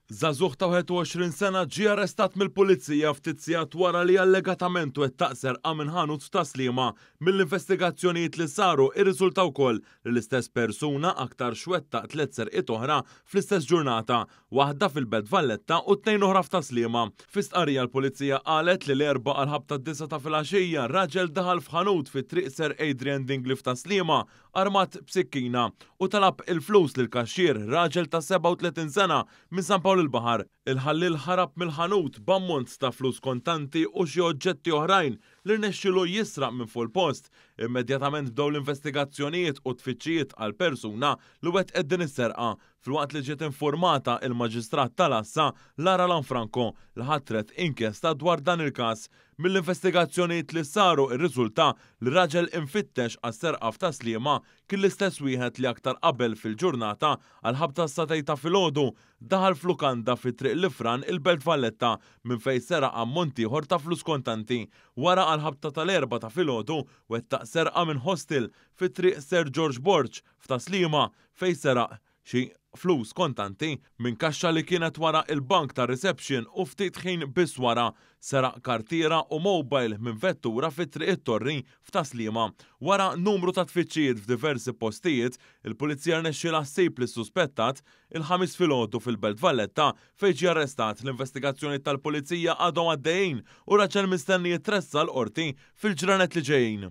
Żagħżugħ ta' 21 sena ġie arrestat mill-Pulizija ftit sigħat wara li allegatament wettaq serqa minn ħanut f'Tas-Sliema. Mill-investigazzjonijiet li saru irriżulta wkoll li l-istess persuna aktarx wettaq tliet serqiet oħra fl-istess ġurnata, waħda fil-Belt Valletta u tnejn oħra f'Tas-Sliema. Fi stqarrija l-Pulizija qalet li l-Erbgħa għall-ħabta d-disgħa ta' filgħaxija raġel daħal f'ħanut fi Triq Sir Adrian Dingli f'Tas-Sliema armat b'sikkina u talab il-flus lill-kaxxier, raġel ta' 37 sena minn San Pawl il-Baħar. Il-ħalliel ħarab mill-ħanut b'ammont ta' flus kontanti u xi oġġetti oħrajn li rnexxielu jisraq minn fuq il-post. Immedjatament bdew l-investigazzjonijiet u t-tfittxijiet għall-persuna li wettqet din is-serqa, filwaqt li ġiet infurmata il-Maġistrat tal-Għassa Lara Lanfranco li ħatret inkjesta dwar dan il-każ. Mill-investigazzjonijiet li saru rriżulta li raġel imfittex għas-serqa f'Tas-Sliema kien l-istess wieħed li aktar qabel fil-ġurnata għall-ħabta s-sagħtejn ta' filgħodu daħal f'lukanda fi Triq l-Ifran il-Belt Valletta minn fejn seraq ammont ieħor ta' flus kontanti. Wara għall-ħabta tal-erbgħa ta' filgħodu wettaq serqa minn hostel fi Triq Sir George Borg f'Tas-Sliema fejn seraq xi flus kontanti minn kaxxa li kienet wara l-bank tar-reception u ftit ħin biss wara, seraq kartiera u mobile minn vettura fi Triq it-Torri f'Tas-Sliema. Wara numru ta' tfittxijiet f'diversi postijiet, il-Pulizija rnexxielha ssib lis-suspettat il-Ħamis filgħodu fil-Belt Valletta fejn ġie arrestat. L-investigazzjonijiet tal-Pulizija għadhom għaddejjin u raġel mistenni jitressaq l-Qorti fil-ġranet li ġejjin.